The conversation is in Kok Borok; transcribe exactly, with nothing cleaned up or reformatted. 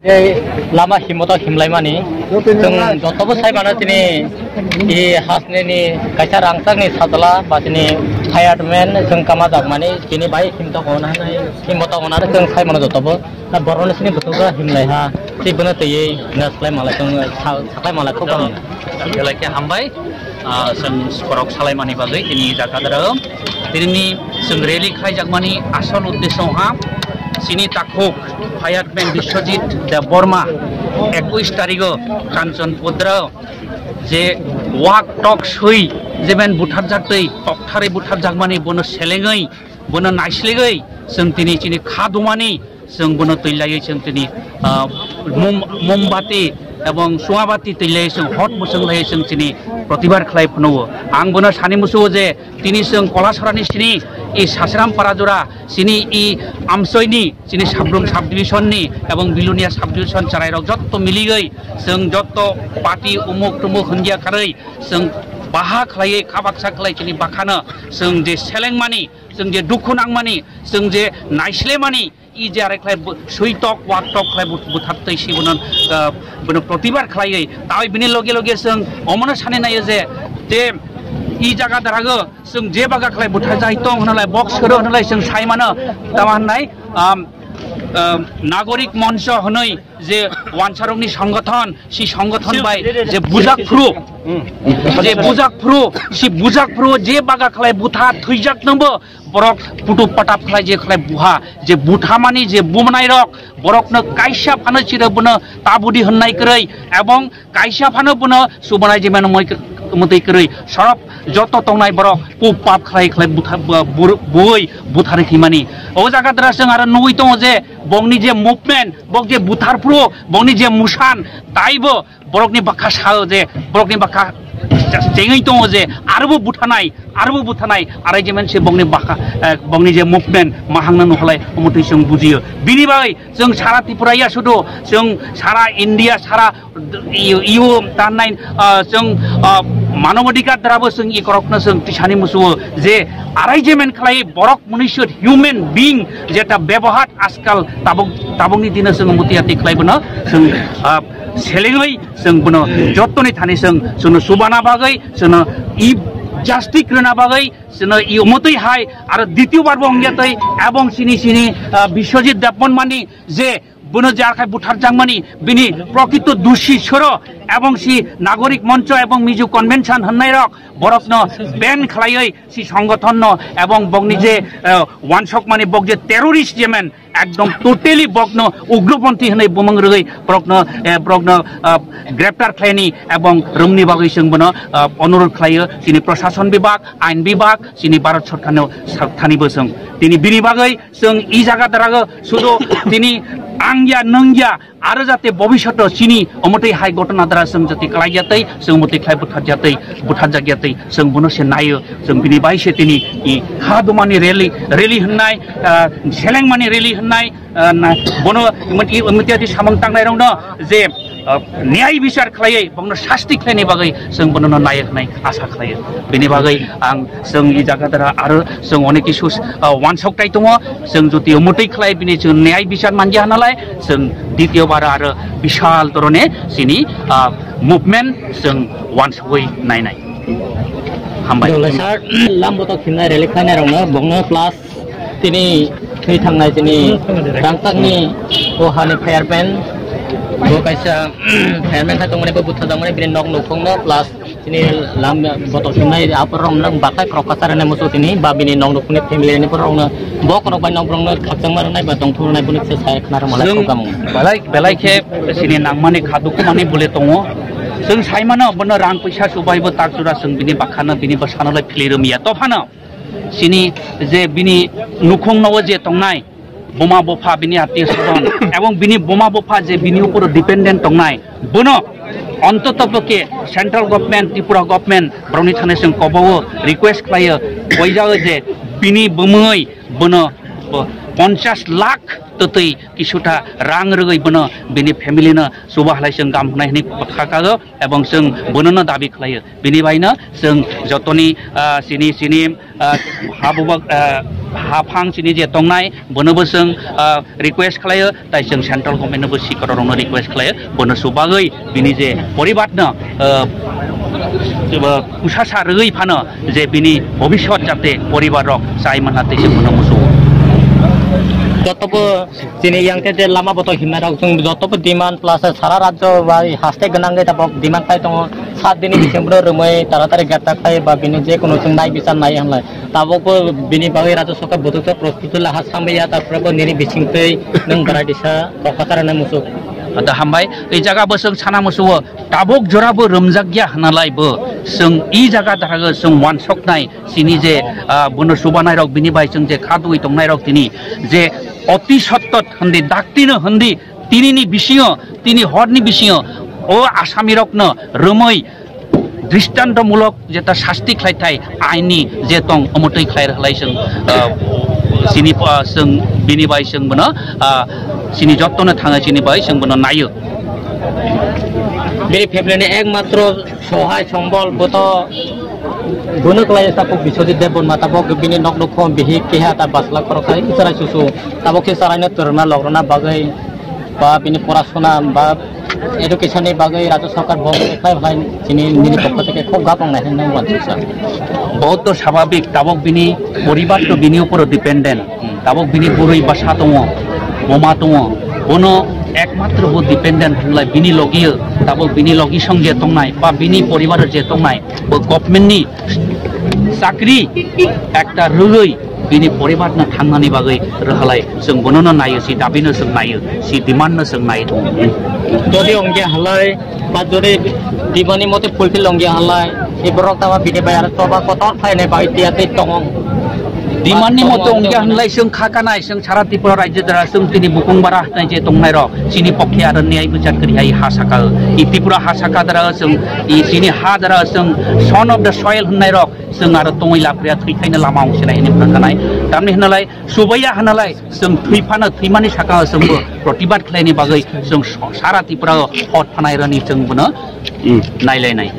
Tei lama himboto himlaimani. Chwng jotobo sai mano chini i hasnini kaisa rangchakni sajla ba chini fireman chwng kama jakmani chini bai himto hona hinwi himboto hona chwng sai mano jotobo. Na borokno chini bwswkgo himlai ha. Tei bono twiwi naslai malai chwng sa-, saklai malai khok. Belai khe hambai, ah, chwng borok salaimani bagwi tini jaga dara. Tinini chwng rally khlaijakmani asol uddesho ha chini takhuk fireman Biswajit Debbarma ekush tarigo Kanchanpura je wak tok swi je ben butharjak tei tokthari butharjakmani bono selengwi bono naislegwi chwng tini chini kha dumani chwng bono twi laiwi chwng tini, ah, mum-, mombati ebong suabati twi laiwi chwng hot mwchwng laiwi chwng chini protibad khlai phano. Ang bono sani musuo je tini chwng Kolasarani sini i Sasram Parajora sini i Amsoini sini Sabrum subdivision ni ebong Bilonia subdivision chwrairok jotto miligwi chwng jotto party umuk tumuk hwngya karwi chwng baha khlaiwi kha baksa khlai chini bakhano chwng je selengmani chwng je dukhu nangmani chwng je naislemani i je arekhlai bu-, switok, waktok khlai bu-, buthartwi si bono, ah, bono protibad khlaiwi. Tawi bini loge loge chwng omono sani naio je, je i jaga darago chwng je baga khlai butharjai tong hwnalai, bok soro hwnalai chwng sai mano, tama hwnai, um, um, Nagorik Moncho hwnwi je wansarokni songothon, si songothon bai je bujak phuru, je bujak phuru, si bujak phuru je baga khlai butha thwijak nangbo, borok putu patap khlai je khlai buha, je buthamani je bumanai rok, borokno kaisa phano chiro bono tabudi hwnnai kwrwi, ebong kaisa phano bono subanai je mano moi-, mwtwi kwrwi, sorop joto tongnai borok pup pap khlai khlai butha-, bu-, bu-, buwi buthar himani. O jaga dra chwng aro nugwi tongo je bongni je movement, bok je buthar phuru, bongni je musan, taibo borokni bwkha sao je, borokni bwkha chengwi tongo je, arobo buthanai, arobo buthanai, arai je manse bokni bwkha, eh, bokni je movement mahangno nuhlai, omo twi chwng bujio. Bini bai chwng sara Tripura ya sudu, chwng sara India, sara E U, E U tanai, ah, chwng, ah, manobadhikar dara bo chwng ikorokno chwng tisani musuo je arai je men khlai borok mwnwi sut human being jeta bebohat ajkal tabuk, tabukni dino chwng muti ati khlai bono chwng, ah, selengwi chwng bono jottoni thani chwng chwngno subana bagwi chwngno i justice rwna bagwi chwngno i umutwi hai aro dityo bar bo wngya twi ebong sini sini, ah, Biswajit Debbarmani je bono je arkhai butharjakmani bini prokito dusi soro ebong si Nagorik Moncho ebong Mizo Convention hwnnairok borokno ban khlaiwi si songothonno ebong bokni je, eh, wansokmani bok je terrorist je men ekdom totally bokno ugroponthi hwnwi bumung rwgwi borokno, eh, borokno, ah, greptar khlaini ebong romni bagwi chwng bono, ah, onurodh khlaio chini prosason bibhag, ain bibhag, chini Bharat Sorkarno sa-, thani bo chwng tini bini bagwi chwng i jaga darago sudu tini ang ya nwng ya aro jate bobishoto chini omotwi hai gotona dara chwng jati khlai ya tei chwng omotwi khlai buthar ya tei buthar jak ya tei chwng bono se naio chwng bini bai se tini i kha dumani rally, rally hwnnai, ah, selengmani rally hwnnai, ah, na, bono mati, mati ati samung tangnai rokno je, ah, niyai bichar khlaiwi bongno sasti khlaini bagwi chwng bono no nayaknai asa khlaio. Bini bagwi ang chwng i jaga dara aro chwng onek kisu, ah, wansok tai tongo. Chwng jotio mutwi khlai bini chwng niyai bichar manja hanalai chwng ditio bar aro bishal dorone chini, ah, movement chwng wansogwi nainai. Hambai. Dole sir, lam botok khimnai rally khlainai rokno bongno plus tini thwi thangnai tini rangtakni o hani fireman bo kaisa fireman khai tongmani bo butha tongmani bini nok nukhungno plus tini lam botok khimnai aporok nang bakai krok kachar hinwi muchung tini ba bini nok nukhungni family ni borokno bo korok bai nok borokno khakchangma rwnai ba tongthok rwnai boni kisa sai khna rwmalai. Chwng program belai belai khe sini nangmani kha dukhu mani bole tongo. Chwng sai mano bono rang puisa chubai bo tak jora chwng bini bakhano bini bwsano lai philwi rwmya. Tophano chini je bini nukhung nogo je tongnai buma bupha bini atio sodon ebong bini buma bupha je bini uporo dependent tongnai bono ontoto pokhe central government, Tripura government borokni thani chwng kobogo request khlaio, boijago je bini bumui bono bo ponchash lakh Twtwi kisuta rang rwgwi bono bini family no chuba halai chwng gam hwnai hwnwi kha kago, ebong chwng bono no dabi khlaio. Bini bai no chwng jotoni, ah, chini, chini, ah, ha bubak, ah, ha phang chini je tongnai, bono bo chwng, ah, request khlaio, tai chwng central government no bo sikoro rok no request khlaio, bono chubagwi bini je poribar no, ah, chuba kusa sa rwgwi phano je bini bobiswt jate poribar rok chai manna tei se bono musugo. Joto bo chini yang te je lama boto himna rok chwng joto bo demand plus sara rajyo bai haste gwnangwi tabok demand khai tongo. Sat dini bising bono rwmwi taratari greptar khai ba bini je kono chwng nai bichar nai hwnlai. Tabok bo bini bagwi rajyo sarkar butuktwi prostuti laha samya, tarpore bo nini bising twi nwng barai disa kok kwchar rwnai muchuk. Ada hambai, ei jaga bo chwng sana musugo, tabok jora bo rwmjak ya hwnalai bo chwng i jaga darago chwng wansoknai. Chini je, ah, bono chubanai rok bini bai chwng je kha dui tongnai rok tini je oti sottot hwndi daktino hwndi tinini bisingo, tini horni bisingo o asami rokno rwmwi dristantomulok jeta sasti khlaithai aini je tong omo twi khlai rwkhlai chwng, ah, chini, ah, chwng bini bai chwng bono, ah, chini jottono thangwi chini bai chwng bono naio. Bini family ni ekmatro sohai sombol boto bono kwlai tabuk Biswajit Debbarma tabuk bini nok nokho bihik keha ta bwsla khoroksa chwrai susu tabuk khe chwraino twrwngna logrokna bagwi ba bini porasona ba education ni bagwi rajyo sarkar bo khlai khlai chini nini pokho theke khub gapang nai hwnwi uansukha. Bahut to swabhabik, tabuk bini poribar to bini uporo dependent. Tabuk bini bwrwi bwsa tongo, buma tongo, bono ekmatro bo dependent hwnlai bini logi, tabuk bini logi song je tongnai ba bini poribar je tongnai, bo government ni chakri ekta rwgwi bini poribar no thangnani bagwi rwhalai chwng bono no naio, si dabi no chwng naio, si demand no chwng nai tongo. Jodi ongya halai, ba jodi demand ni mote fulfill ongya halai, e borok tama bini bai aro choba kotor phainai bai tiya tei tongo. Demand ni mote ongya hwnlai chwng kha kanai, chwng sara Tripura rajyo jora chwng tini bukung bara hwnai je tongnai rok, chini pokhe aro niyai bwchar kwrwi hai ha saka o. I Tripura ha saka dara chwng, i chini ha dara chwng son of the soil hwnai rok, chwng aro tongwi lapri ya thwi khaina lama ongsinai hwnwi phwrwngkha nai. Tamni hwnalai, subaiya hwnalai, chwng thwi phano thwimani saka o chwngbo protibad khlaini bagwi chwng so-, sara Tripura o hot phanai rani chwng bono, hmm, nailainai.